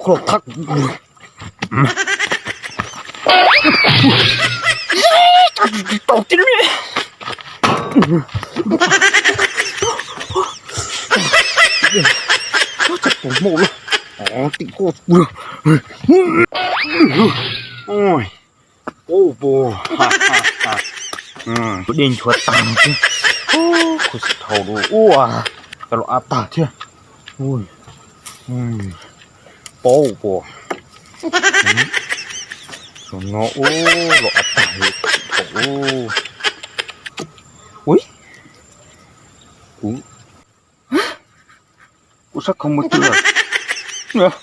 Koj los thab kuv. Tau tib li. Tsis pom hmo lawm. Tim koj. Paub puas? Dej nchuav tag no xwb. Khuv xim dhau li ua, cov los av tag thiab. Paub puas? Zaum no ua los av tag li khuv xim dhau. Ui, kuv, kuv sab khau mus twg lawm?